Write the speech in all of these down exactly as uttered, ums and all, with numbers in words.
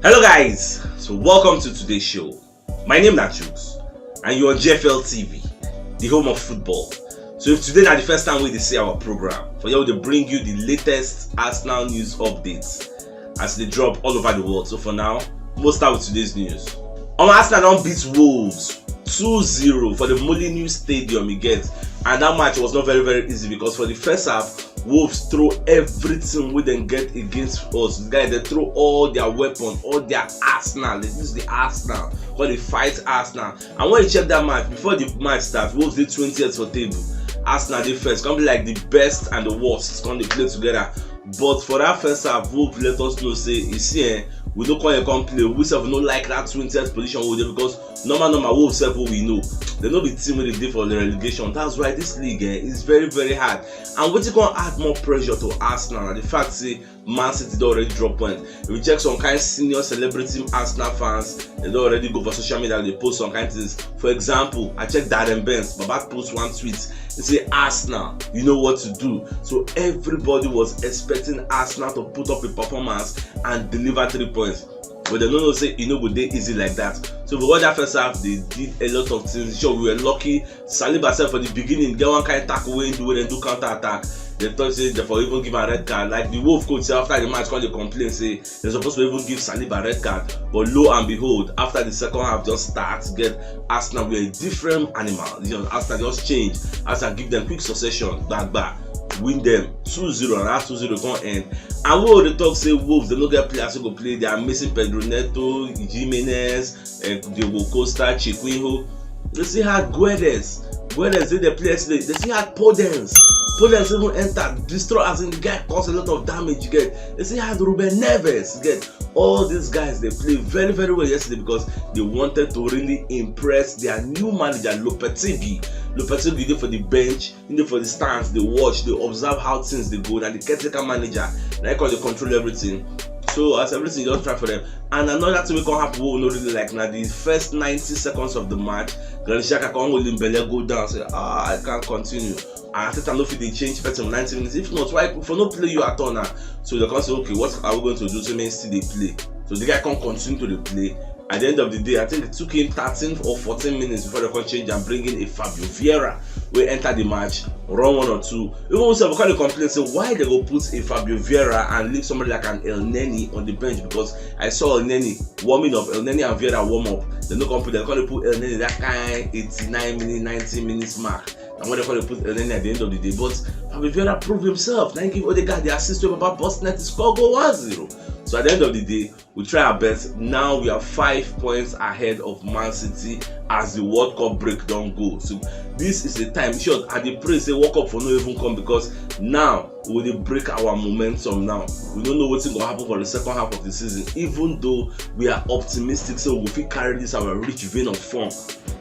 Hello guys, so welcome to today's show. My name na Chuks and you're on G F L T V, the home of football. So if today na the first time we dey see our program, for here we dey bring you the latest Arsenal news updates as they drop all over the world. So for now, we'll start with today's news. Um, Arsenal don beat Wolves two zero for the Molineux Stadium again, and that match was not very very easy because for the first half, Wolves throw everything wey dem get against us. Guys, they throw all their weapon, all their arsenal. They use the arsenal, call the fight arsenal. And when you check that match, before the match start, Wolves dey twentieth for table. Arsenal dey first, come be like the best and the worst, come dey play together. But for that first half, Wolves let us know say, you see, eh, we no come here come play. We sef no like that twentieth position we dey because normal normal Wolves sef wey we know, they no be team wey dey dey for the relegation. That's why this league, eh, is very very hard. And wetin come add more pressure to Arsenal na the fact say Man City don already drop point. If you check some kind senior celebrity Arsenal fans, they don already go for social media, they post some kind things. For example, I check Darren Bent, Baba post one tweet. He say, "Arsenal, you know what to do." So everybody was expecting Arsenal to put up a performance and deliver three points. But they no know say e no go dey easy like that. So for what that first half, they did a lot of things. Sure, we were lucky. Saliba sef for the beginning get one kind tackle wey he do, wey dem do counter attack. They talk say they for even give am red card. Like the Wolf coach sef after the match come dey complain say they suppose to even give Saliba red card. But lo and behold, after the second half just start, get Arsenal were a different animal. You know, Arsenal just change. Arsenal give them quick succession, gbagba, win them two zero, and that two zero come end. And we already talk say Wolves, they no get players who go play. They are missing Pedro Neto, Jimenez, eh, Diego Costa, Chiquinho. They still had Guedes. Guedes did the play yesterday. They still had Podence. Podence even entered, destroy as in the guy caused a lot of damage. Get, they still had Ruben Neves. Get, all these guys, they play very very well yesterday because they wanted to really impress their new manager, Lopetegui. Lopetegui dey for the bench, he dey for the stands, they watch, they observe how things they go. Now the caretaker manager, now he come dey control everything. So as everything just try for them. And another thing we come happen, we no really like now the first ninety seconds of the match, Granit Xhaka come hold him belly, go down, say, "Ah, I can't continue." And Arteta no fit dey change person ninety minutes. If not, why for no play you at all now? So they come say, "Okay, what are we going to do?" So Man City dey play. So the guy come continue to dey play. At the end of the day, I think it took him thirteen or fourteen minutes before they come change and bring in a Fabio Vieira wey enter the match, run one or two. Even we sef come dey complain say why they go put a Fabio Vieira and leave somebody like an Elneny on the bench, because I saw Elneny warming up, Elneny and Vieira warm up. They no come put, they come dey put Elneny that kind eighty-nine minute, ninety minutes mark. And when they come dey put Elneny at the end of the day, but Fabio Vieira proved himself. Now he give Odegaard the assist to Baba burst net to score goal one zero. So at the end of the day, we try our best. Now we are five points ahead of Man City as the World Cup break don go. So this is a time, in short, I dey pray say World Cup for no even come, because now we dey break our momentum now. We don't know wetin go happen for the second half of the season, even though we are optimistic say we fit carry this our rich vein of form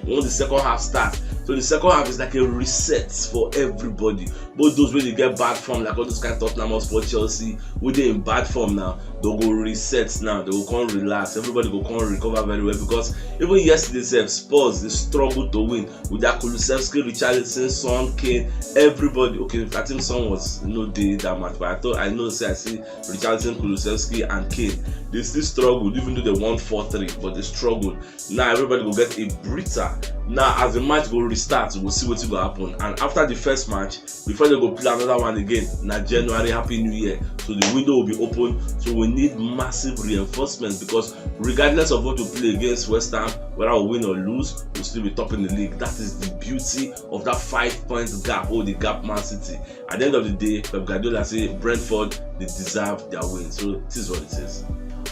once the second half start. So the second half is like a reset for everybody. Both those wey dey get bad form, like all those kind Tottenham Hotspur, Chelsea, wey dey in bad form now, they go reset now. They go come relax. Everybody go come recover very well, because even yesterday sef, Spurs dey struggle to win with that Kulusevski, Richarlison, Son, Kane, everybody. Okay, I think Son was no dey that match, but I thought, I know say I see Richarlison, Kulusevski, and Kane. They still struggled, even though they won four three, but they struggled. Now everybody go get a breather. Now as the match go restart, we go see wetin go happen. And after the first match, before they go play another one again, na January, Happy New Year. So the window will be open. So we need massive reinforcement, because regardless of what we play against West Ham, whether we win or lose, we'll still be topping the league. That is the beauty of that five points gap, or the gap Man City. At the end of the day, Pep Guardiola say Brentford, they deserve their win. So it is what it is.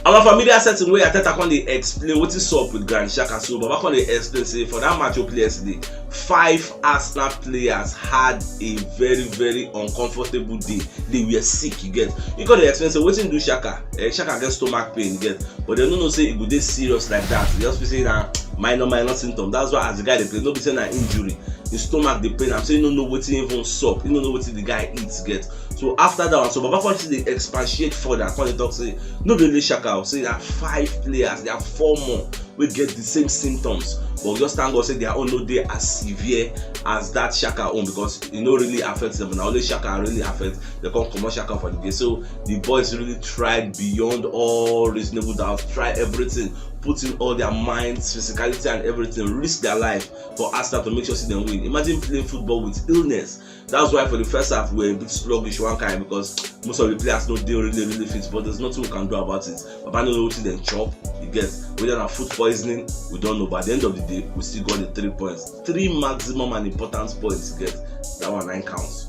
Our familiar setting where Arteta come dey explain what is up with Granit Xhaka. So Baba come dey explain say for that match we play yesterday, five Arsenal players had a very very uncomfortable day. They were sick, you get. He come dey explain say wetin do Xhaka. Eh, Xhaka get stomach pain, you get. But they no know say e go dey serious like that. They just feel say na minor minor symptom. That's why as the guy dey play, no be say na injury. His stomach dey pain am, say he no know wetin even sup, he no know wetin the guy eat, get. So after that one, so Baba come still dey expatiate further, come dey talk say no be only Xhaka o, say there are five players, there are four more wey get the same symptoms, but we just thank God say their own no dey as severe as that Xhaka own, because e no really affect them. Na only Xhaka really affect. They come comot Xhaka for the game. So the boys really tried beyond all reasonable doubt, try everything, put in all their minds, physicality and everything, risk their life for Arsenal to make sure say dem win. Imagine playing football with illness. That's why for the first half we were a bit sluggish one kind, because most of the players no dey really really fit, but there's nothing we can do about it. Baba no know wetin dem chop, you get, whether na food poisoning, we don't know, but at the end of the day we still got the three points, three maximum and important points, you get, that one nine counts.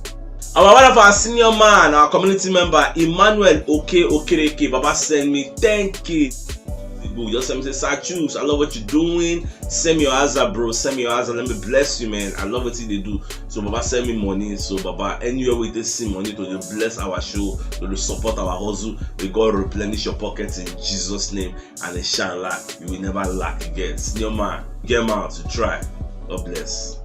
Our one of our senior man, our community member Emmanuel Oke Okereke, Baba send me ten K. Just send me say, "Sir Chooks, I love what you're doing. Send me your Aza, bro. Send me your Aza. Let me bless you, man. I love what you do." So Baba send me money. So Baba, anywhere we dey see money to dey bless our show, to dey support our hustle, may God replenish your pockets in Jesus' name. And inshallah, you will never lack again. Senior man, get mouth to try. God bless.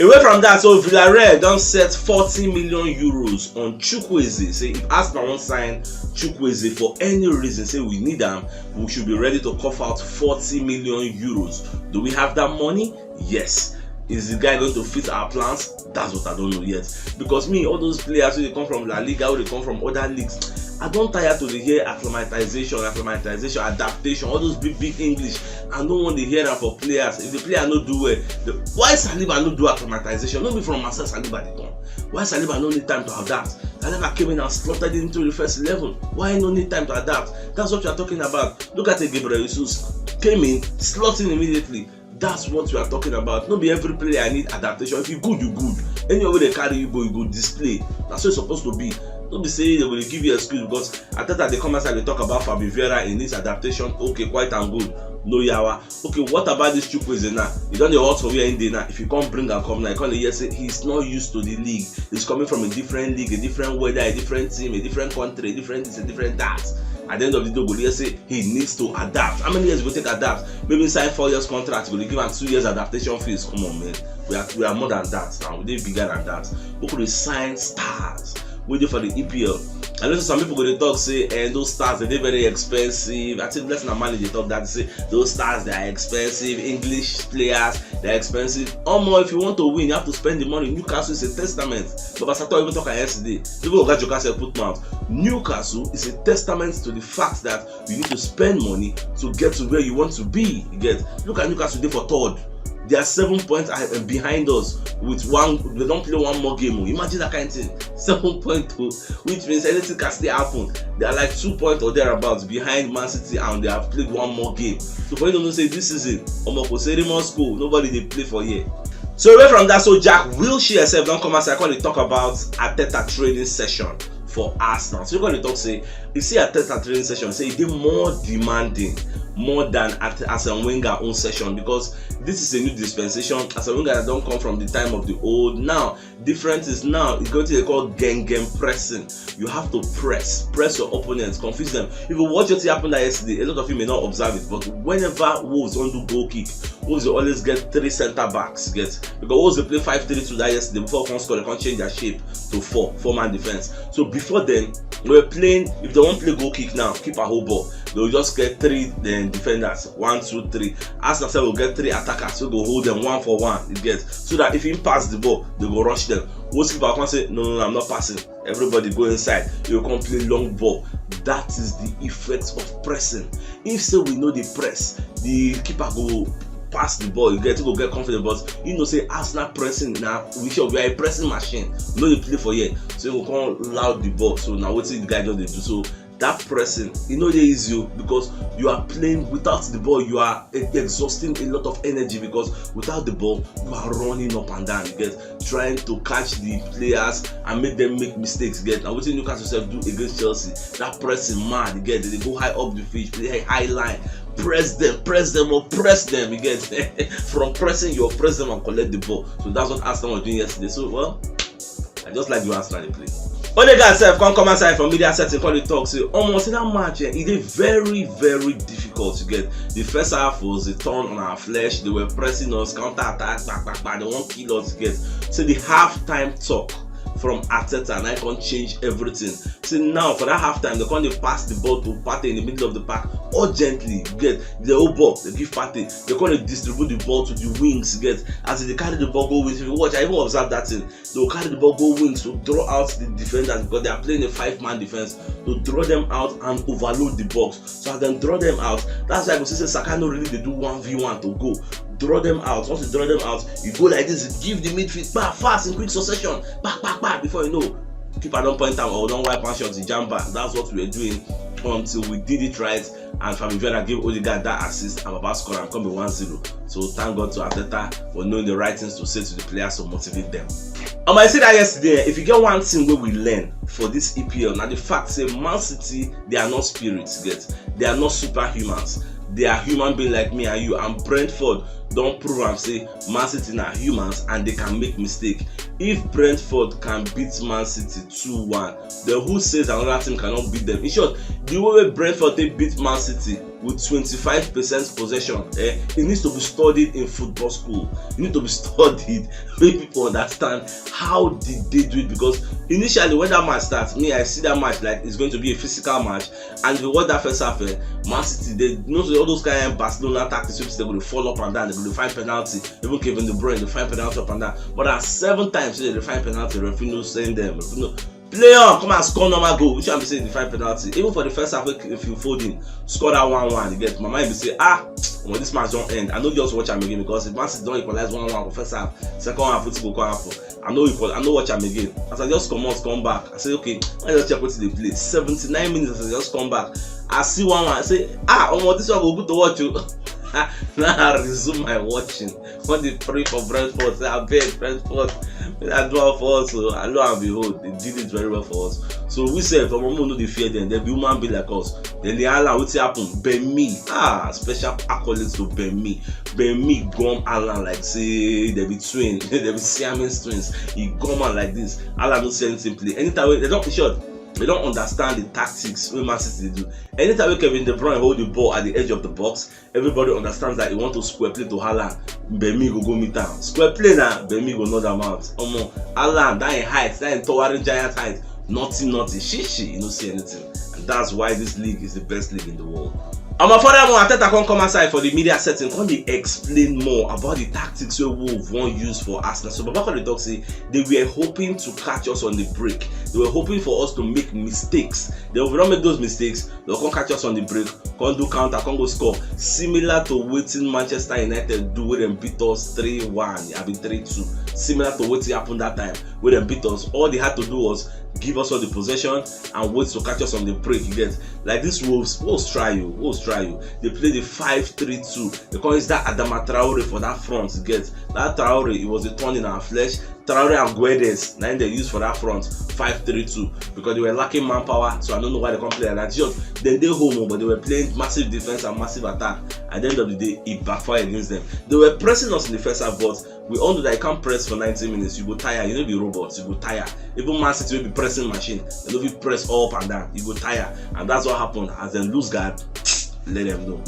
Away from that, so Villarreal don set forty million euros on Chukwueze. Say if Arsenal wan sign Chukwueze for any reason, say we need am, we should be ready to cough out forty million euros. Do we have that money? Yes. Is the guy going to fit our plans? That's what I don't know yet. Because me, all those players wey dey come from La Liga, wey dey come from other leagues, I don tire to dey hear acclimatization, acclimatization, adaptation, all those big big English. I no wan dey hear am for players. If the player no do well, the, why Saliba no do acclimatization? No be from Marcel Saliba dey come. Why Saliba no need time to adapt? Saliba came in and slotted into the first eleven. Why no need time to adapt? That's what we are talking about. Look at Gabriel Jesus. Came in, slot in immediately. That's what we are talking about. No be every player need adaptation. If you good, you good. Anywhere wey dem carry you go, you go display. That's what it's supposed to be. No be say dem go dey give you excuse because Arteta dey come outside dey talk about Fabio Vieira in his adaptation. Okay, quite and good. No yawa. Okay, what about this Chukwueze now? You don dey hot for where he dey now. If you come bring am come now, you come dey hear say he's not used to the league. He's coming from a different league, a different weather, a different team, a different country, a different this, a different that. At the end of the day, go dey hear say he needs to adapt. How many years go take adapt? Maybe sign four years contract, go dey give am two years adaptation fees. Come on, man. We are, we are more than that now. We dey bigger than that. We could sign stars. We dey for the E P L. I know say some people go dey talk say, "Eh, those stars, they dey very expensive." I think that's not money they talk that, say those stars, they are expensive. English players, they're expensive. Omo, if you want to win, you have to spend the money. Newcastle is a testament. But Pastor even talk yesterday. Even Oga Joka said put mouth. Newcastle is a testament to the fact that you need to spend money to get to where you want to be. You get, look at Newcastle, dey for third. They are seven points ahe- behind us with one. They don play one more game. Oh. Imagine that kind of thing. Seven point two, which means anything can still happen. They are like two points or thereabouts behind Man City, and they have played one more game. So for you to know say this season, omo, kò sí more school, nobody dey play for here. So away from that, so Jack Wilshere sef don come outside come dey talk about Arteta training session for Arsenal. So you gonna talk say you see Arteta training session, say e dey more demanding, more than at Arsene Wenger own session, because this is a new dispensation. Arsene Wenger don come from the time of the old. Now different is now e go to dey call gengem pressing. You have to press, press your opponents, confuse them. If you watch wetin happen that yesterday, a lot of you may not observe it, but whenever Wolves wan do goal kick, Wolves dey always get three centre backs, get, because Wolves dey play five three two that yesterday. Before come score, they come change their shape to four, four man defense. So before then, we were playing, if they wan play goal kick now, keeper hold ball, they will just get three then defenders, one, two, three. Arsenal sef will get three attackers, so go hold them one for one. You get, so that if he pass the ball, they go rush them. Wolves keeper come say, "No, no, no, I'm not passing." Everybody go inside. You come play long ball. That is the effect of pressing. If say we know the press, the keeper go pass the ball, you get to go get confident. But you know say Arsenal pressing now, we sure we are a pressing machine. No dey play for here, so you go come loud the ball. So now wetin the guy just dey do? So that pressing, e no dey easy o, because you are playing without the ball. You are e- exhausting a lot of energy, because without the ball, you are running up and down. You get, trying to catch the players and make them make mistakes. You get, and wetin Newcastle sef do against Chelsea, that pressing mad. You get, they go high up the pitch, play high line, press them, press them, or press them. You get, from pressing, you press them and collect the ball. So that's what Arsenal was doing yesterday. So well, I just like the way Arsenal dey play. Odegaard sef come come outside from media setting come dey talk say, "Omo, see that match, eh, e dey very very difficult to get. The first half was a thorn on our flesh. They were pressing us, counter attack, back back back. They wan kill us." Get, say the half time talk from Arteta, and I can change everything. See, now for that half time, they come dey pass the ball to Partey in the middle of the park urgently. You get the whole ball, they give Partey, they come dey distribute the ball to the wings. You get, as they carry the ball go wings, if you watch, I even observe that thing. They will carry the ball go wings to draw out the defenders because they are playing a five-man defense, to draw them out and overload the box. So as dem draw them out, that's why you go see say Saka no really dey do one v one to go. Draw them out. Once you draw them out, you go like this, give the midfield, bah, fast, in quick succession, bah, bah, bah, before you know, keeper don point am or don wipe am shot, the jamba. That's what we were doing until we did it right, and Fabio Vieira gave Odegaard that assist, and Baba score and come be one zero. So thank God to Arteta for knowing the right things to say to the players to motivate them. Um, I said that yesterday, if you get one thing wey we learn for this E P L, na the fact say Man City, they are not spirits, get, they are not superhumans. They are human being like me and you. And Brentford don prove am say Man City na humans and they can make mistake. If Brentford can beat Man City two one, then who says another team cannot beat them? In short, the way wey Brentford take beat Man City with twenty-five percent possession, eh, it needs to be studied in football school. It need to be studied, make people understand how did they do it. Because initially, when that match starts, me, I see that match like it's going to be a physical match. And if you watch that first half, eh, Man City, they, you know, all those kind of Barcelona tactics, they go to fall up and down, they go to find penalty. Even Kevin De Bruyne, they find penalty up and down. But at seven times, they find penalty, referee no send them. Referee no, play on, come and score normal goal. Which I'm saying, they find penalty. Even for the first half, if you fold in, score that one one, you get, my mind be say, ah, well, this match don't end. I know just watch am again, because if Man City don't equalize one one for first half, second half, wetin go come happen? I know equal, I know watch am again. As I just come out, come back, I say, okay, I just check wetin dey play. Seventy-nine minutes, as I just come back, I see one one. I say, ah, omo, this one go good to watch o. Now I resume my watching. When they pray for Brentford, say, I beg Brentford, may I do am for us. So lo and behold, they did it very well for us. So we say, for Momo, no, they fear them. They be human being like us. Then the island, what's happen? Ben Mee. Ah, special accolades to Ben Mee. Ben Mee gum Alan like say they be twin, they be Siamese twins. He gum am like this. Alan no see anything play. Anytime wey they don't, in short, they don't understand the tactics wey Man City dey do. Anytime wey Kevin De Bruyne hold the ball at the edge of the box, everybody understands that he want to square play to Haaland. Ben Mee go go meet am. Square play na, Ben Mee go knock am out. Omo, Haaland, that in height, that in towering giant height, nothing, nothing. Shishi, you no see anything. And that's why this league is the best league in the world. Omo, furthermore, Arteta come come outside for the media setting, come dey explain more about the tactics wey Wolves wan use for Arsenal. So Baba come dey talk say they were hoping to catch us on the break. They were hoping for us to make mistakes. Then if we don't make those mistakes, they'll come catch us on the break, come do counter, come go score. Similar to wetin Manchester United do when they beat us three one, I mean three two. Similar to wetin happened that time when they beat us. All they had to do was give us all the possession and wait to catch us on the break. You get, like, this Wolves, Wolves try you, Wolves try you. They play the five three two. They call it that Adama Traore for that front. You get, that Traore, it was a thorn in our flesh. Traore and Guedes, na im they use for that front, five three two, because they were lacking manpower. So I don't know why they come play like that. Just then they home, but they were playing massive defense and massive attack. At the end of the day, it backfired against them. They were pressing us in the first half, but we all know that you can't press for ninety minutes. You go tire. You know the robots. You go tire. Even Man City will be pressing machine. They don't be press up and down. You go tire, and that's what happened. As they lose guard, let them know.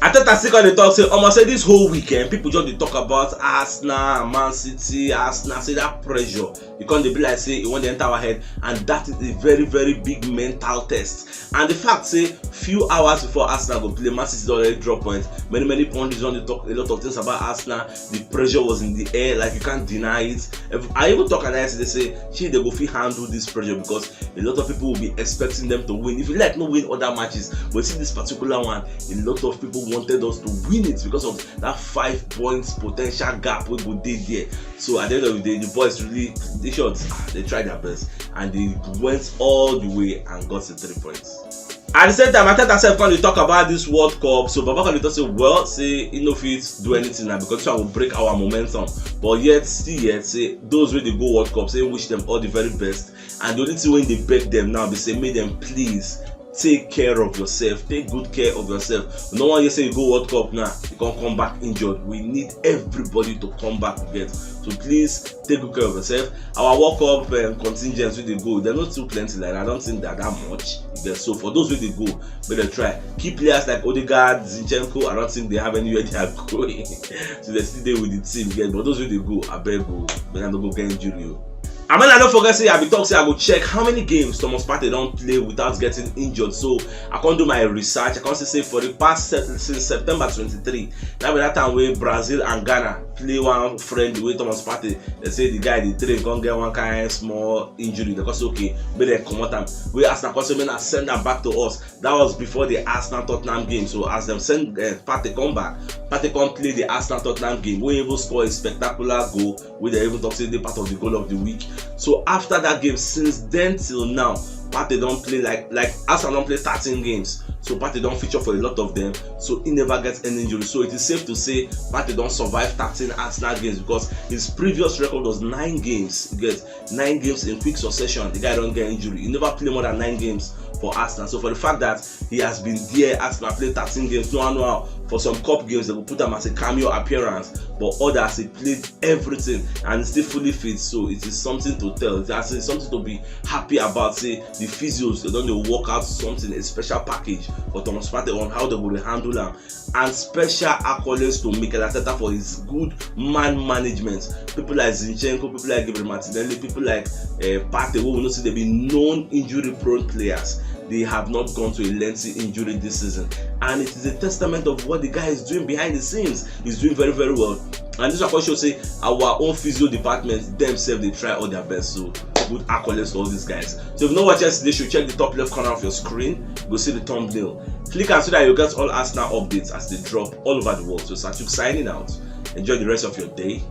Arteta still come dey talk say, omo, say this whole weekend, people just dey talk about Arsenal and Man City, Arsenal, say that pressure. You come dey be like say e wan dey enter our head, and that is a very, very big mental test. And the fact say few hours before Arsenal go play, Man City don already drop points. Many, many pundits don dey talk a lot of things about Arsenal. The pressure was in the air, like, you can't deny it. If, I even talk and I say, see, they go fit handle this pressure, because a lot of people will be expecting them to win. If you like, no win other matches, but see this particular one, a lot of people wanted us to win it because of that five points potential gap wey go dey there. So at the end of the day, the boys really, they shot, ah, they tried their best and they went all the way and got the three points. At the same time, Arteta sef come dey talk about this World Cup. So Baba come dey talk say, well, say he no fit do anything now because this one go break our momentum. But yet, still yet, say those wey dey go World Cup, say wish them all the very best. And the only thing wey dey beg them now be say make them please take care of yourself, take good care of yourself. No one here say you go World Cup now, you can come back injured. We need everybody to come back, you get. So please take good care of yourself. Our World Cup um, contingents wey dey go, they're not too plenty like that. I don't think they're that much. You get. So for those wey dey go, better try. Key players like Odegaard, Zinchenko, I don't think they have anywhere they are going. So they still dey with the team, you get. But those wey dey go, I beg you, make dem no go get injury o. And when I don't forget, say I be talk, say I go check how many games Thomas Partey don't play without getting injured. So I can't do my research. I can't say for the past since September twenty-three. That be that time where Brazil and Ghana play one friend with Thomas Partey. They say the guy the train can't get one kind of small injury. They say okay, but they come out and we ask the question, I send that back to us. That was before the Arsenal Tottenham game. So as them send uh, Partey come back, Partey come play the Arsenal Tottenham game. We even score a spectacular goal. We they even talk say the part of the goal of the week. So after that game, since then till now, Partey don't play like like Arsenal don't play thirteen games. So Partey don't feature for a lot of them. So he never gets any injury. So it is safe to say Partey don't survive thirteen Arsenal games because his previous record was nine games. You get nine games in quick succession. The guy don't get injury. He never play more than nine games for Arsenal. So for the fact that he has been there, Arsenal play thirteen games, no one know how. For some cup games, they will put him as a cameo appearance, but others he played everything and still fully fit. So it is something to tell. It's something to be happy about. Say the physios, they don't work out something, a special package for Thomas Partey on how they will handle him. And special accolades to Mikel Arteta for his good man management. People like Zinchenko, people like Gabriel Martinelli, people like uh, Partey, who we know say they be known injury-prone players. They have not gone to a lengthy injury this season, and it is a testament of what the guy is doing behind the scenes. He's doing very, very well. And this of course shows say our own physio department themselves they try all their best. So good accolades to all these guys. So if you know what yesterday, should check the top left corner of your screen. Go see the thumbnail. Click and so that you get all Arsenal updates as they drop all over the world. So Satuk signing out. Enjoy the rest of your day.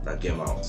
That game out.